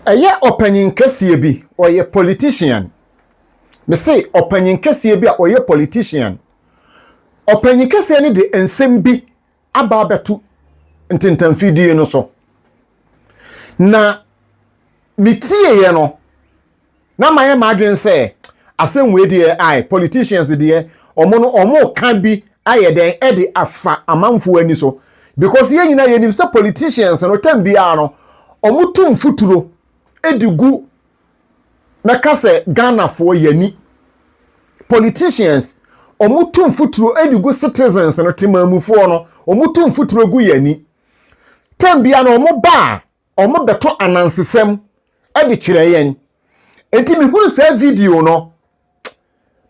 Ɛyɛ ɔpanyin kɛseɛ bi, ɔyɛ politician. Mese ɔpanyin kɛseɛ bi a ɔyɛ politician. Ɔpanyin kɛseɛ no de nsɛm bi aba abɛto ntentamfidie no so. Na metieeɛ no, na mayɛ m'adwene sɛ asɛm wei deɛ ae politicians deɛ ɔmo no ɔmo ka bi ayɛ dɛn ɛde afa amanfoɔ ani so because yɛn nyinaa yɛnim sɛ politicians no time biara no ɔmo tu mfuturo de gu mɛka sɛ Ghanafoɔ yɛni politicians ɔmo tu mfuturo de gu citizens no temaamufoɔ no ɔmo tu mfuturo gu yɛni time biara no ɔmo ba a ɔmo bɛto anansesɛm de kyerɛ yɛn nti mehunu saa video no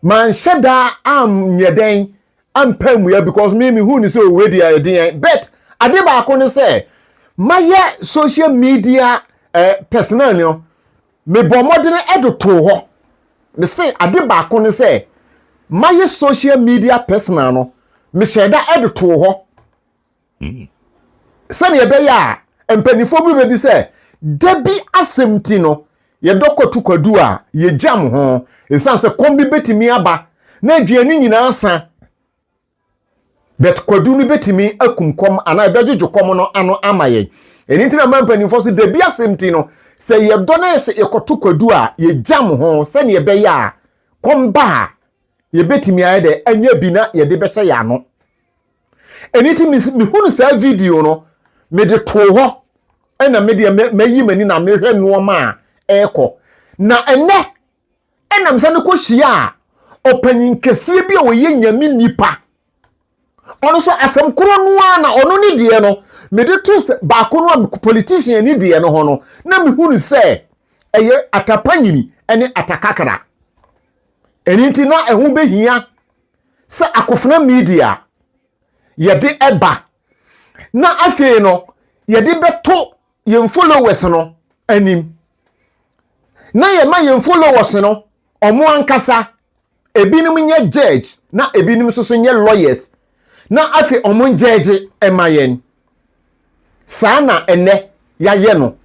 manhyɛ daa anyɛ dɛn ampa mmua because me mehu ne sɛ owe deɛ ɛde yɛn but ade baako ne sɛ mayɛ social media personnel no mebɔ mmɔden de too hɔ mese ade baako ne sɛ mayɛ social media personal no mehyɛ da de too hɔ sɛdeɛ ɛbɛyɛ a mpanimfoɔ bi bɛbi sɛ da bi asɛm ti no yɛdɔ kɔto kwadu a yɛgyam ho ɛsiane sɛ kɔm bi bɛtumi aba na aduane nyinaa sa but kwadu no bɛtumi akum kɔm anaa ɛbɛdwodwo kɔm no ano ama yɛn ɛno nti na ma mpanimfoɔ so da bi asɛm ti no sɛ yɛdɔ no sɛ yɛkɔto kwadu a yɛgyam ho sɛdeɛ ɛbɛyɛ a kɔm ba a yɛbɛtumi ayɛ dɛ anya bi na yɛde bɛhyɛ yɛn ano ɛno nti mehunu saa video no mede too hɔ ɛna medeɛ mayi m'ani na mehwɛ nneɛma a ɛrekɔ na ɛnɛ ɛnam sɛ no kɔhyia a ɔpanyin kɛseɛ bi a ɔyɛ nyame nipa ɔno nso asɛm korɔ no ara na ɔno ne deɛ no mede to sɛ baako no a politician ne deɛ no ho no na mehunu sɛ ɛyɛ atapanyini ne atakakra ɛno nti na ɛho bɛhia sɛ akofena media yɛde ɛba na afei no yɛde bɛto yɛn followers no anim na yɛma yɛn followers no ɔmo ankasa ebinom nyɛ judge na ebinom nso so nyɛ lawyers na afei ɔmo ngyɛgye ɛma yɛn saa na ɛnɛ yɛayɛ no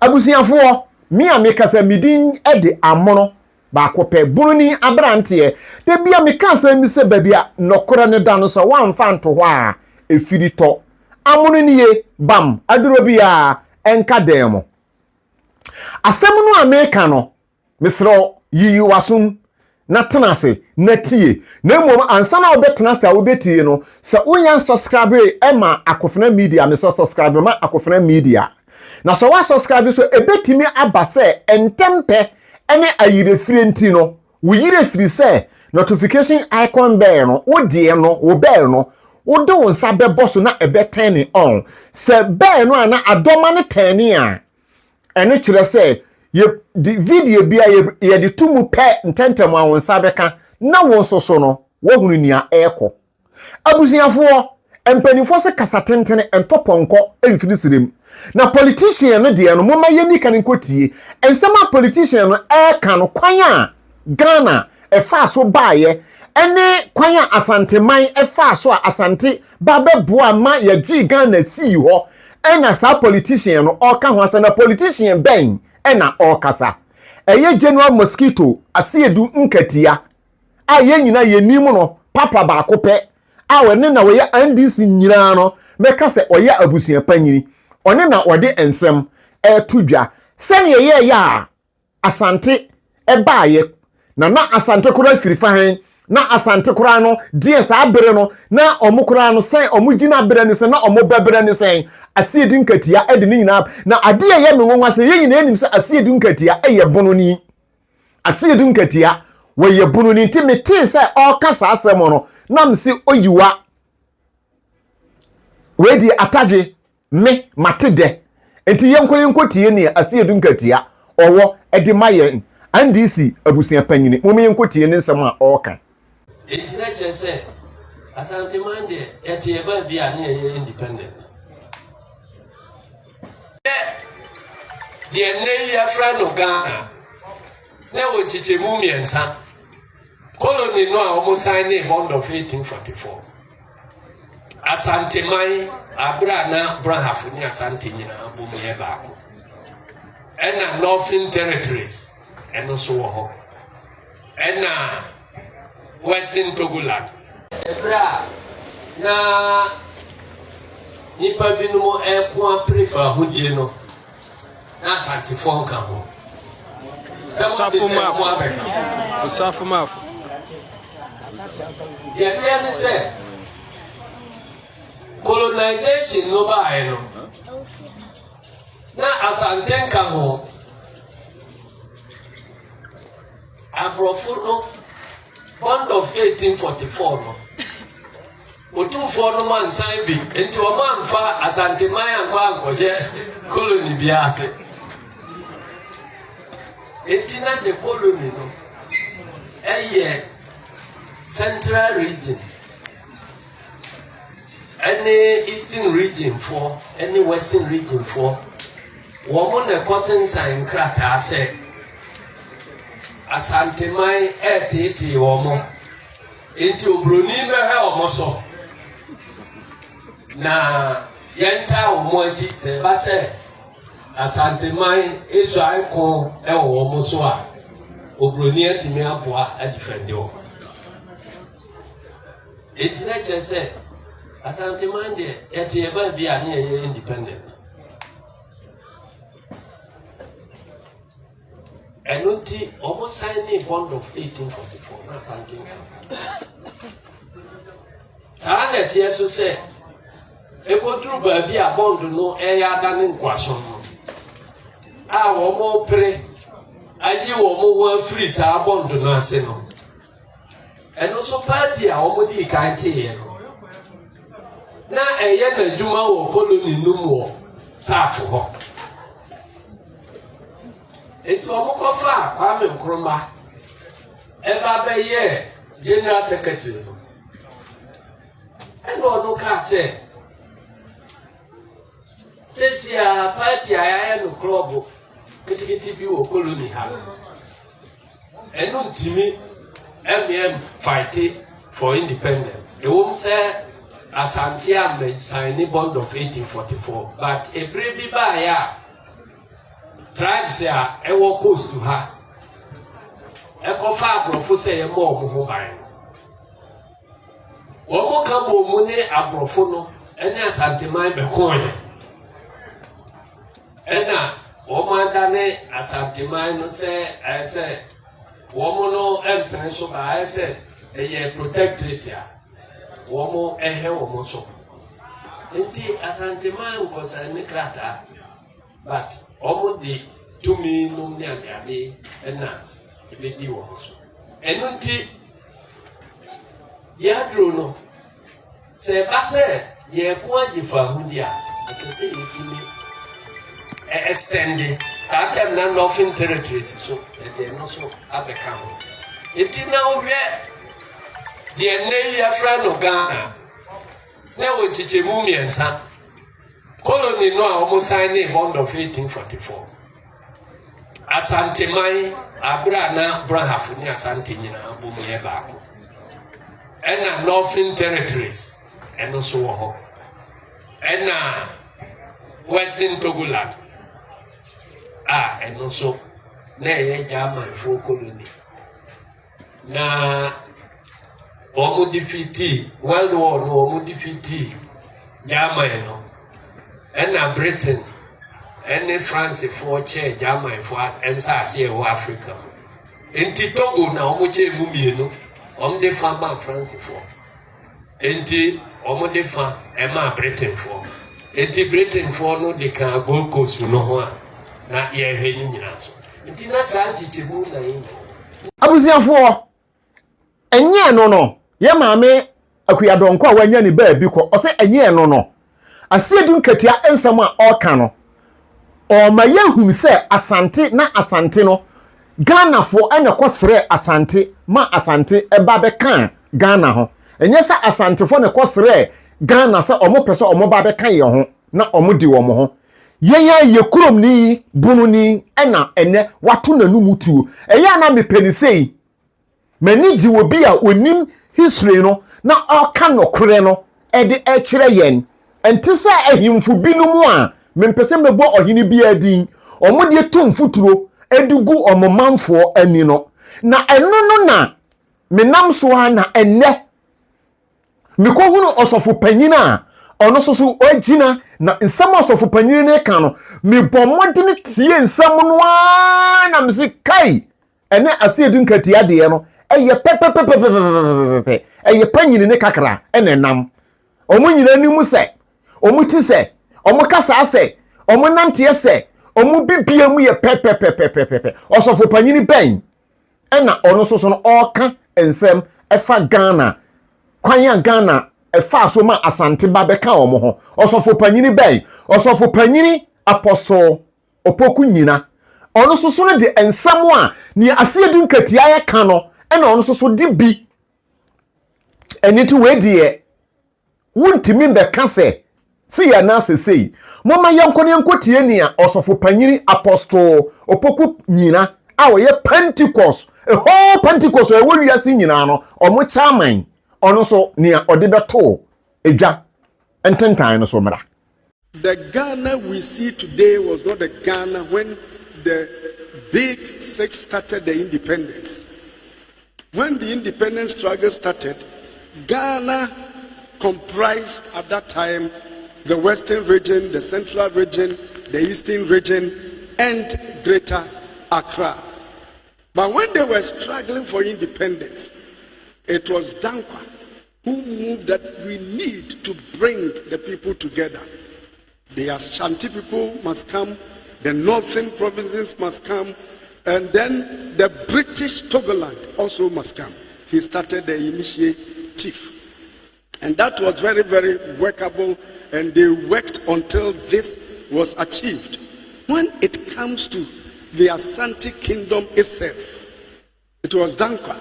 abusuafoɔ me a mekasa me din de amono baako pɛ bununi aberanteɛ da bia meka asɛm bi sɛ baabi a nɔkorɛ no da no sɛ woamfa nto hɔ a ɛfiri tɔ amono nie bam aduro bi a ɛnka dan mu asɛm no a meka no mesrɛ yiyi w'asom na tena ase na tie na mmom ansa na wobɛtena ase a wobɛtie no sɛ wonya subscribe ɛma akofena media mesɛ subscribe ma akofena media na sɛ woasubscribe so ɛbɛtumi aba sɛ ntɛmpɛ ne ayerɛfire nti no wo yerɛ firi sɛ notification icon bell no wo deɛ no wo bell no wode wo nsa bɛbɔ so na ɛbɛturn ne on sɛ bell no a na adɔma no turn a ɛno kyerɛ sɛ yɛde video bi a yɛde to mu pɛ ntɛntɛm a wo nsa bɛka na wo nso so no woahunu nea ɛrekɔ abusuafoɔ mpanimfoɔ sɛ kasa tentene ntɔ pɔnkɔ mfiri sirem na politician no deɛ no momma yɛni kan nkɔtie nsɛm a politician no ɛreka no kwan a ghana ɛfaa so baeɛ ɛne kwan a asanteman ɛfaa so a asante ba bɛboa ma yɛgyee ghana sii hɔ ɛna saa politician no ɔreka ho asɛm na politician bɛn ɛna ɔrekasa ɛyɛ general mosquito asiedu nkatia a yɛn nyinaa yɛnim no papa baako pɛ a ɔne na wɔyɛ ndc nyinaa no mɛka sɛ ɔyɛ abusua panyini ɔne na ɔde nsɛm ɛreto dwa sɛnea yɛyɛ a asante ɛbaayɛ na na asante koraa firi fa hɛn na asante koraa no deɛ saa bere no na ɔmo koraa no sɛn ɔmo gyina bere ne sɛn na ɔmo bɛbrɛ ne sɛn asiedu nkatia ɛde ne nyinaa na adeɛ yɛ me nwanwa sɛ yɛn nyinaa anim sɛ asiedu nkatia ɛyɛ bono ni asiedu nkatia wɔyɛ bono ni nti metee sɛ ɔreka saa asɛm no na mese oyiwa wei deɛ atadwe me mate dɛ nti yɛnkɔ yɛnkɔ tie nea asiedu nkatia ɔwɔ ɛde ma yɛn ndc abusua panyini mo yɛnkɔ tie ne nsɛm a ɔreka. Enti na kyerɛ sɛ Asanteman deɛ yɛte yɛ baabi a ne yɛyɛ independent. Yɛ deɛ nnɛ yi yɛfrɛ no Ghana na ɛwɔ nkyekyɛmu mmiɛnsa. Colony no a wɔn sign ne Bond of 1844. Asanteman abere a na Brahafo ne Asante nyinaa bom yɛ baako. Ɛna Northern Territories, ɛno nso wɔ hɔ. Ɛna Western Togoland. Ɛberɛ a na nnipa binom reko apere fahodie no, na Asantefoɔ nka ho. Sɛ mote Osafo sɛ Maafo. mo abɛka ho. Osafo Maafo. Deɛ ɛteɛ ne sɛ, colonization no baeɛ no, na Asante nka ho. Aborɔfo no, Bond of 1844 no, Otumfoɔ no ansan bi, nti wɔn amfa Asanteman ankɔ ankɔhyɛ colony bi ase. Nti na the colony no ɛyɛ Central Region ɛne Eastern Region foɔ ɛne Western Region foɔ. Wɔn na ɛkɔsensan nkrataa sɛ Asanteman ɛreteetee wɔn. Nti oburoni bɛhwɛ wɔn so na yɛntaa wɔn akyi sɛ ɛba sɛ Asanteman Israel ko wɔ wɔn so a, oburoni atumi aboa adifɛnde wɔn. Enti na kyerɛ sɛ Asanteman deɛ yɛte yɛ baabi a ne yɛyɛ independent. Ɛno nti wɔn sign ne Bond of 1844 na Asante nka. Saa na ɛteɛ so sɛ ɛkɔduru baabi a bond no ɛyɛ adane nkoasom no a wɔn pere ayi wɔn ho afiri saa bond no ase no, ɛno nso party a wɔn dii kan teeɛ no na ɛyɛ n'adwuma wɔ colony no mu wɔ saafo hɔ. Nti wɔn kɔfaa Kwame Nkrumah ɛba bɛyɛɛ general secretary no, ɛna ɔno kaa sɛ seesei a party a yɛayɛ no club ketekete bi wɔ colony ha no, ɛno ntumi ɛmeɛ fight for independence. Ɛwom sɛ Asante a sign ne Bond of 1844, but ebere bi baeɛ a tribes a ɛwɔ coast ha ɛkɔfa aborɔfo sɛ yɛmmɔ wɔn ho ban no, wɔn ka bɔ mu ne aborɔfo no ɛne Asanteman bɛkɔɔɛ, ɛna wɔn adane Asanteman no sɛ ɛyɛ sɛ wɔn no mpene so ba ayɛ sɛ ɛyɛ protectorate a wɔn ɛhɛ wɔn so. Nti Asanteman nkɔsan ne krataa, but wɔn de tumi nom ne adeade ɛna ebedi wɔn so. Ɛno nti yɛaduro no sɛ ɛba sɛ yɛko agye faahodi a, ɛsɛ sɛ yɛtumi extend saa term na Northern Territories so yɛde ɛno so abɛka ho. Nti na wohwɛ deɛ nnɛ yi yɛfrɛ no Ghana na ɛwɔ nkyekyɛmu mmiɛnsa: colony no a wɔn sign ne Bond of 1844, Asanteman abere a na Brong Ahafo ne Asante nyinaa bɔ mu yɛ baako, ɛna Northern Territories ɛno nso wɔ hɔ, ɛna Western Togoland a ɛno nso na ɛyɛ Germanfoɔ colony na wɔn defeat World War no, wɔn defeat German no, ɛna Britain ɛne Francefoɔ kyɛɛ Germanfoɔ nsaase a ɛwɔ Africa mu. Nti Togo na wɔn kyɛɛ mu mmienu, wɔn de fa maa Francefoɔ, nti wɔn de fa ɛmaa Britainfoɔ. Nti Britainfoɔ no de ka Gold Coast no ho a na yɛrehwɛ ne nyinaa so. Nti na saa nkyekyɛmu na yɛn nyinaa. Abusuafoɔ, ɛnyɛ no yɛ maame Akua Donkor a wanya ne baabi kɔ, ɔsɛ ɛnyɛ no Asiedu Nketia nsɛm a ɔreka no, ɔma yɛhunu sɛ Asante na Asante no, Ghanafoɔ ɛna ɛkɔ srɛ Asante ma Asante ɛba bɛka Ghana ho. Ɛnyɛ sɛ Asantefoɔ na ɛkɔ srɛ Ghana sɛ ɔmo pɛ sɛ ɔmo ba bɛka yɛn ho na ɔmo di wɔn ho. Yɛn a yɛ kurom ni bunu ni ɛna ɛnɛ wato n'anum tuo. Ɛyɛ a na mepɛ ne sei, m'ani gye wɔ bi a onim history no na ɔka nɔkorɛ no ɛde ɛkyerɛ yɛn. Ɛnte sɛ ahemfo binom a mempɛ sɛ mɛbɔ ɔhene biara din. wɔn de to mfuturo de gu wɔn manfoɔ ani no. Na ɛno no na menam so ara na ɛnnɛ mekɔhunu ɔsɔfo panyin a ɔno nso so agyina na nsɛm a ɔsɔfo panyin no ka no mebɔ mmɔden tie nsɛm no ara na mese kai ɛne aseɛdu nkatia deɛ no ɛyɛ pɛpɛpɛpɛpɛpɛpɛ ɛyɛ panyini ne kakra ɛna ɛnam wɔn nyinaa anim sɛ wɔn ti sɛ wɔn kasa sɛ wɔn nanteɛ sɛ wɔn bibia mu yɛ pɛpɛpɛpɛpɛpɛ ɔsɔfo panyini bɛn ɛna ɔno nso so no ɔreka nsɛm ɛfa Ghana kwan a Ghana ɛfaa so ma Asante ba bɛka wɔn ho ɔsɔfo panyini bɛn ɔsɔfo panyini Apostle Opoku Nyina ɔno nso so no de nsɛm a nea Asiedu Nketia ɛka no ɛna ɔno nso so de bi ɛno nti wei deɛ wontumi mbɛka sɛ sei anaasɛ sei. Momma yɛnkɔ na yɛnkɔtie nea ɔsɔfo panyini Apostle Opoku Nyina a ɔyɛ Pentecost, a whole Pentecost a ɛwɔ wiase nyinaa no, ɔmo chairman, ɔno nso nea ɔde bɛtoo edwa ntentan no so mmra. The Ghana we see today was not the Ghana when the big six started the independence. When the independence struggle started, Ghana comprised at that time the western region, the central region, the eastern region, and greater Accra. But when they were struggling for independence, it was Dankwa who moved that we need to bring the people together. The Ashanti people must come, the northern provinces must come, and then the British Togoland also must come. He started the initiative. And that was very, very workable, and they worked until this was achieved. When it comes to the Asante Kingdom itself, it was Dankwa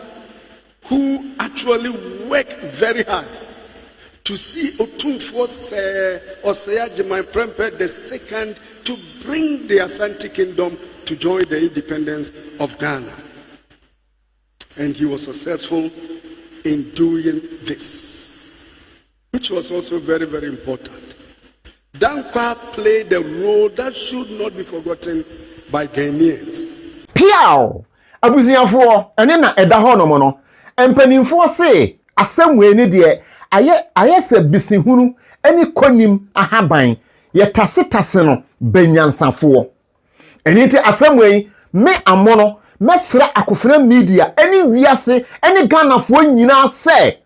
who actually worked very hard to see Otumfuo Osei Agyeman Prempeh the second to bring the Asante Kingdom to join the independence of Ghana. And he was successful in doing this, which was also very, very important. Dankwa played a role that should not be forgotten by Ghanaians. Piaw! Abusuafoɔ, ɛne na ɛda hɔ nom no. Mpanimfoɔ se asɛm wei ne deɛ ayɛ ayɛ sɛ bisihunu ne kɔnim ahaban. Yɛtasetase no bɛnyansafoɔ. Ɛno nti asɛm wei, me Amono, mɛsrɛ Akofena Media ne wiase ne Ghanafoɔ nyinaa sɛ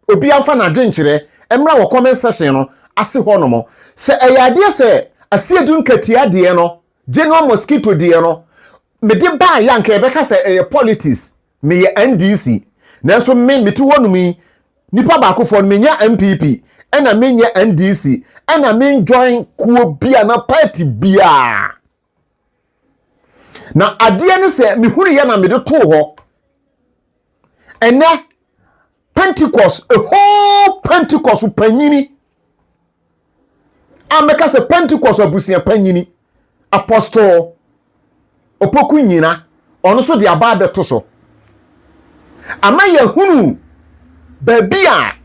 obiara mfa n'adwenkyerɛ mmra wɔ comment section no ase hɔ nom. Sɛ ɛyɛ adeɛ sɛ Asiedu Nkatia deɛ no, General Mosquito deɛ no, mede baeɛ a nka yɛbɛka sɛ ɛyɛ politics, meyɛ NDC. Nanso me, mete hɔ nom yi, nipa baakofoɔ no, menyɛ NPP, ɛna menyɛ NDC, ɛna menjoin kuo bi anaa party biara. Na adeɛ ne sɛ mehunu yɛ na mede too hɔ. Ɛnɛ Pentecost, a whole Pentecost panyini a mɛka sɛ Pentecost abusua panyini, Apostle Opoku Nyina, ɔno nso de aba abɛto so. Ama yɛhunu baabi a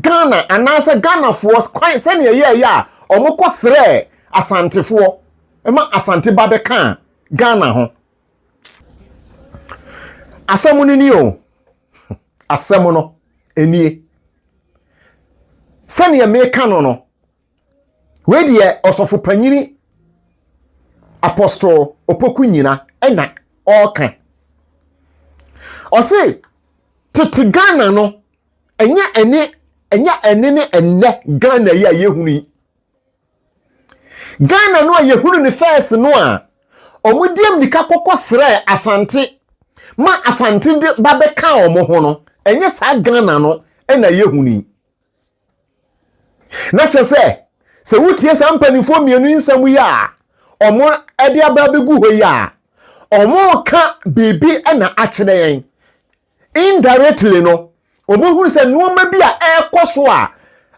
Ghana anaasɛ Ghanafoɔ kwan sɛnea ɛyɛɛyɛ a wɔkɔ srɛɛ Asantefoɔ ma Asante ba bɛkaa Ghana ho. Asɛm no ni o. Asɛm no nie. Sɛnea meka no no, wei deɛ ɔsɔfo panyini Apostle Opoku Nyina ɛna ɔreka. Ɔse tete Ghana no ɛnyɛ ɛne ɛnyɛ ɛne ne ɛnnɛ Ghana yi a yɛhunu yi. Ghana no a yɛhunu ne first no a wɔde mmirika kɔkɔ srɛ Asante ma Asante de ba bɛka wɔn ho no, ɛnyɛ saa Ghana no ɛna yɛhunu yi. Na kyerɛ sɛ, sɛ wotie saa mpanimfoɔ mmienu nsɛm yi a wɔn de aba abɛgu hɔ yi a, wɔreka biribi na akyerɛ yɛn. Indirectly no, wɔhunu sɛ nneɛma bi a ɛrekɔ so a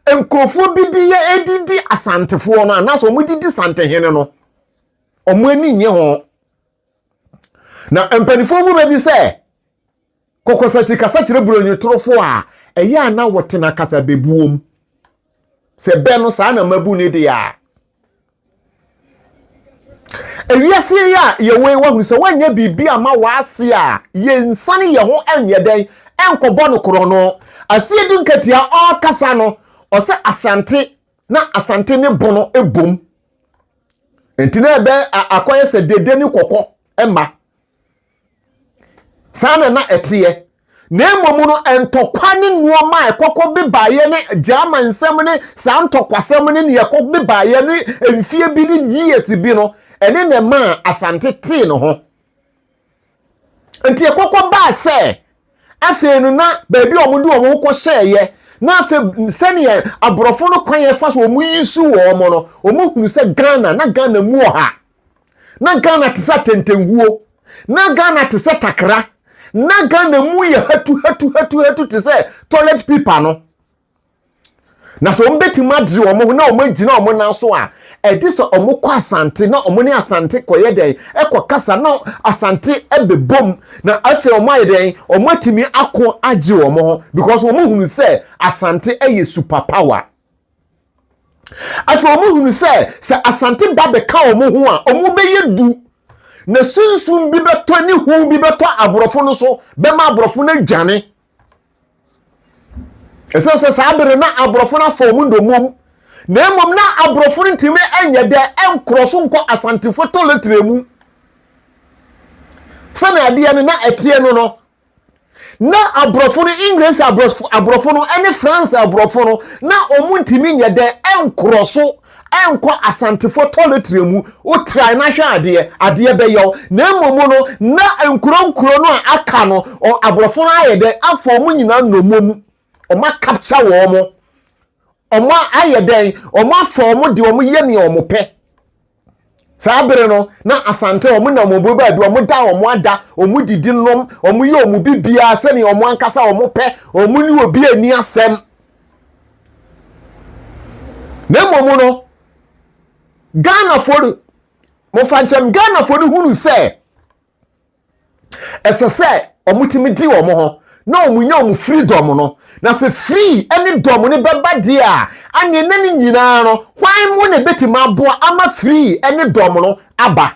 nkurɔfoɔ bi de yɛ edidi Asantefoɔ no anaasɛ wɔn didi Santehene no, wɔn ani nye ho. Na mpanimfoɔ bu baabi sɛ kɔkɔsakyi kasa kyerɛ buronyi torofoɔ a ɛyɛ a na wɔtena kasa bebuom. Sɛ bɛ no saa na mabu ne deɛ a. Ewiase yi a yɛwɔ yi wahunu sɛ woanyɛ biribi ama w'ase a yɛnsane yɛn ho nyɛ dɛn nkɔbɔ no korɔno. Asiedu Nketia ɔrekasa no ɔsɛ Asante na Asante ne Bono bom. Nti na ɛbɛ akɔyɛ sɛ dede ne kɔkɔ mma. Saa na na ɛteɛ. Na mmom no, ntɔkwa ne nneɛma a ɛkɔkɔ bebaeɛ ne German nsɛm ne saa ntɔkwasɛm ne nea ɛkɔ bebaeɛ ne mfie bi ne years bi no, ɛne na ɛmaa Asante tee ne ho. Nti ɛkɔkɔ baa sɛ afei no na baabi a wɔde wɔn ho kɔhyɛeɛ na afei sɛdeɛ aborɔfo no kwan ɛfa so wɔn yi su wɔn no, wɔn hunu sɛ Ghana na Ghana mu ɔha. Na Ghana te sɛ atɛntɛnhuo. Na Ghana te sɛ takra. Na Ghana mu yɛ hatu hatu hatu hatu te sɛ toilet paper no. Na sɛ wɔn bɛtumi agye wɔn ho na wɔn agyina wɔn nan so a, ɛde sɛ wɔn kɔ Asante na wɔn ne Asante kɔyɛ dɛn ɛkɔ kasa na Asante ɛbɛbom na afei wɔn ayɛ dɛn wɔn atumi ako agye wɔn ho because wɔn hunu sɛ Asante ɛyɛ super power. Afei wɔn hunu sɛ sɛ Asante ba bɛka wɔn ho a, wɔn bɛyɛ du. Na sunsum bi bɛtɔ ne hu bi bɛtɔ aborɔfo no so bɛma aborɔfo no adwane. Ɛsɛ sɛ saa bere na aborɔfo no afa wɔn ndommum. Na mmom na aborɔfo no ntumi nyɛ dɛ nkorɔ so nkɔ Asantefo tɔlɛtire mu. Sɛnea adeɛ no na ɛteɛ no no, Na aborɔfo no, England aborɔfo, aborɔfo no ne France aborɔfo no, na wɔn ntumi nyɛ dɛ nkorɔ so nkɔ Asantefo tɔlɛtire mu. Wotrae na hwɛ adeɛ, adeɛ bɛyɛ wo. Na mmom no, na nkuro nkuro no a aka no, aborɔfo no ayɛ dɛ afa wɔn nyinaa nnommum. Wɔn akapkya wɔn. Wɔn ayɛ dɛn? Wɔn afa wɔn de wɔn yɛ nea wɔn pɛ. Saa bere no, na Asante wɔn nam wɔn baabi, wɔn da wɔn ada, wɔn didi nom, wɔn yɛ wɔn bibiara sɛnea wɔn ankasa wɔn pɛ, wɔn ne obi ani asɛm. Na mmom no, Ghanafoɔ no, mofa nkyɛm, Ghanafoɔ no hunu sɛ ɛsɛ sɛ wɔtumi di wɔn ho na wɔnya wɔn freedom no na sɛ free ne dɔm no bɛba deɛ a aneɛ na ne nyinaa no hwan mu na ɛbɛtumi aboa ama free ne dɔm no aba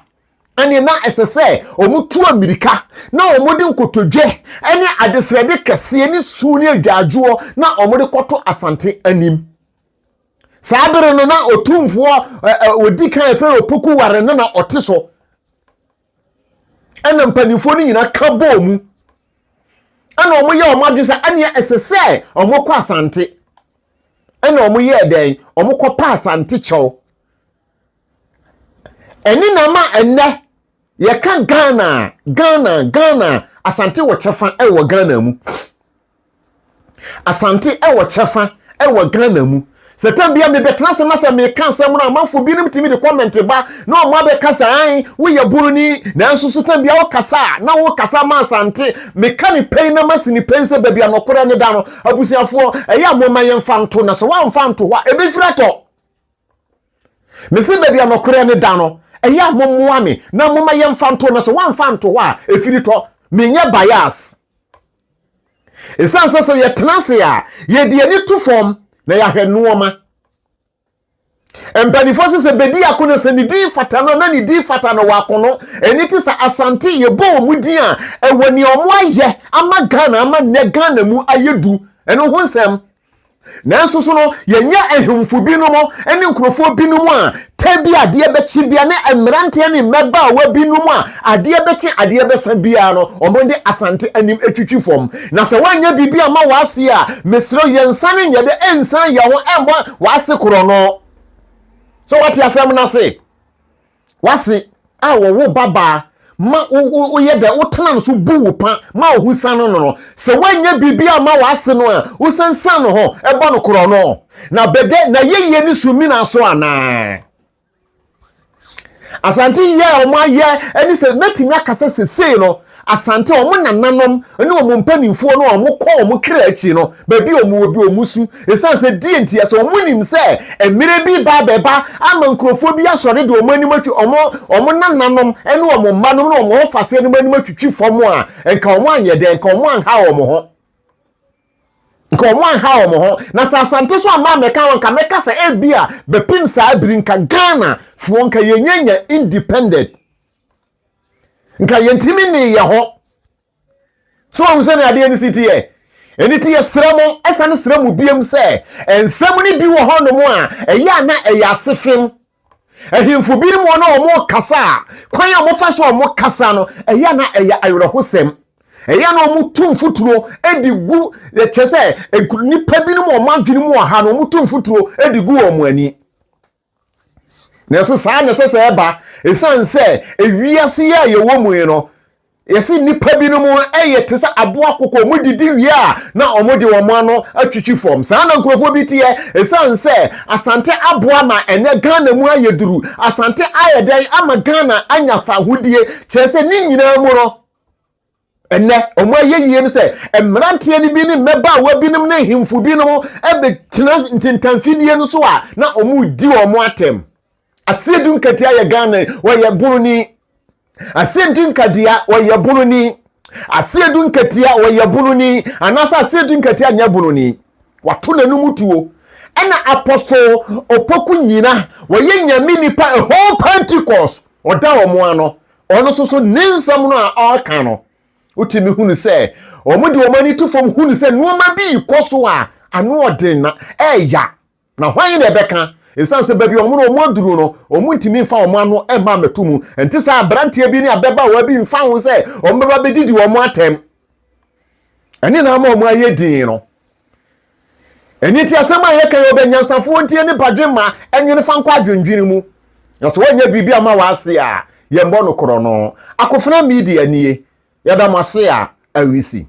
ɛne na ɛsɛ sɛ wɔtu amirika na wɔde nkotodwe ne adesrɛde kɛseɛ ne su ne adwadwoɔ na wɔde kɔto Asante anim. Saa bere no na otumfoɔ ɔdi kan ɛfrɛ Opoku Ware no na ɔte so. Ɛna mpanimfoɔ no nyinaa ka bɔɔ mu. Ɛna wɔn yɛ wɔn adwene sɛ ɛneɛ ɛsɛ sɛ wɔn kɔ Asante. Ɛna wɔn yɛɛ dɛn? Wɔn kɔ pa Asante kyɛw. Ɛne na ama ɛnɛ yɛka Ghana, Ghana, Ghana, Asante wɔ kyɛfa ɛwɔ Ghana mu. Asante wɔ kyɛfa wɔ Ghana mu. Sɛ tam bia mebɛtena ase na sɛ meka asɛm no amanfoɔ binom tumi de comment ba na ɔmo abɛka sɛ an woyɛ buroni nanso so tam bia wokasa a na wokasa ma Asante. Meka ne pɛn na masi ne pɛn sɛ baabi a nɔkorɛ ne da no abusuafoɔ ɛyɛ a momma yɛmfa nto na sɛ woamfa nto hɔ a ɛbɛfiri atɔ. Mese baabi a nɔkorɛ ne da no ɛyɛ a mommoa me na momma yɛmfa nto na sɛ woamfa nto hɔ a ɛfiri tɔ. Menyɛ bias. Ɛsiane sɛ sɛ yɛtena ase a, yɛde ani to fam na yɛahwɛ nnoɔma. Mpanimfoɔ sɛ sɛ bɛdi akono sɛ ne din fata no na ne din fata no wɔ akono. Ɛni te sɛ Asante yɛbɔ wɔn din a ɛwɔ nea wɔn ayɛ ama Ghana ama nnɛ Ghana mu ayɛ du. Ɛno ho nsɛm. Nanso so no, yɛnyɛ ahemfo binom ne nkurɔfoɔ binom a ta bi adeɛ bɛkye bia ne mmeranteɛ ne mmabaawa binom a adeɛ bɛkye adeɛ bɛsa biara no, wɔn de Asante anim twitwi fam. Na sɛ woanyɛ biribi amma w'ase a, mesrɛ wo, yɛnsane nyɛ dɛ nsan yɛn ho mmɔ w'ase korɔno. So woate asɛm no ase? W'ase a wɔwo babaa ma woyɛ dɛ wotena no so bu wo pa ma wo ho siane no no, sɛ woanyɛ biribi amma w'ase no a, wosansan no ho bɔ no korɔno, na bɛdɛ n'ayɛyie ne sumina so anaa? Asante yɛ a wɔn ayɛ ne sɛ mɛtumi aka sɛ sesei no Asante wɔn nananom ne wɔn mpanimfoɔ no a wɔkɔ wɔn kra akyi no, baabi a wɔwɔ bi wɔn su. Ɛsiane sɛ deɛ nti sɛ wɔn nim sɛ mmerɛ bi ba bɛba ama nkurɔfoɔ bi asɔre de wɔn anim atwi wɔn wɔn nananom ne wɔn mma nom ne wɔn ɔfaseɛ nom anim atwitwi fam a, nka wɔn anyɛ dɛn, nka wɔn anha wɔn ho. Nka wɔn anha wɔn ho. Na sɛ Asante so amma ammɛka ho nka mɛka sɛ ebi a bɛpem saa biri nka Ghana foɔ nka yɛnyanya independent. Nka yɛntumi nnee yɛn ho. So wahu sɛnea adeɛ no si teɛ? Ɛno ti yɛsrɛ mo, ɛsane srɛ mo biom sɛ, nsɛm no bi wɔ hɔnom a, ɛyɛ a na ɛyɛ asefem. Ahemfo binom wɔ na wɔn kasa a, kwan a wɔfa so a wɔn kasa no, ɛyɛ a na ɛyɛ awerɛhosɛm. Ɛyɛ a na wɔn tu mfuturo de gu, kyerɛ sɛ, nnipa binom wɔn adwene mu wɔ ha no, wɔn tu mfuturo de gu wɔn ani. Nanso saa na ɛsɛ sɛ ɛba, ɛsiane sɛ ewiase yi a yɛwɔ mu yi no, yɛse nnipa binom yɛ te sɛ aboa koko, wɔn didi wie a na wɔn de wɔn ano atwitwi fam. Saa na nkurɔfoɔ bi teɛ, ɛsiane sɛ Asante aboa ma ɛnɛ Ghana mu ayɛ duru, Asante ayɛ dɛn ama Ghana anya fahodie, kyerɛ sɛ ne nyinaa mu no, Ɛnnɛ, wɔn ayɛyie no sɛ mmeranteɛ no bi ne mmabaawa binom ne ahemfo binom bɛtena ntentanfidie no so a na wɔredi wɔn atɛm. Asiedu Nkatia yɛ Ghana, wɔyɛ bononi. Asiedu Nkadia wɔyɛ bononi. Asiedu Nkatia wɔyɛ bononi. Anaasɛ Asiedu Nkatia nyɛ bononi. Wato n'anum tuo. Ɛna Apostle Opoku Nyina wɔyɛ nyame nipa a whole Pentecost ɔda wɔn ano. Ɔno nso so ne nsɛm no a ɔreka no, wotumi hunu sɛ wɔn de wɔn ani to fam hunu sɛ nneɛma bi rekɔ so a ano ɔden na ɛɛya. Na hwan na ɛbɛka? Esiane sɛ baabi a wɔn no wɔn aduru no, wɔn ntumi mfa wɔn ano mma mmɛto mu. Ɛnte saa aberanteɛ bi ne ababaawa bi mfa ho sɛ wɔn bɛba bɛdidi wɔn atɛm. Ɛne na ama wɔn ayɛ din no. Ɛno nti asɛm a yɛka yi ɔbɛ nyansafoɔ ntie ne badwemma ɛnwene fa nkɔ adwendwene mu. Na sɛ wɔnyɛ biribi ama w'ase a, yɛmbɔ no korɔ no. Akofena Media nie. Yɛda mo ase a awisi.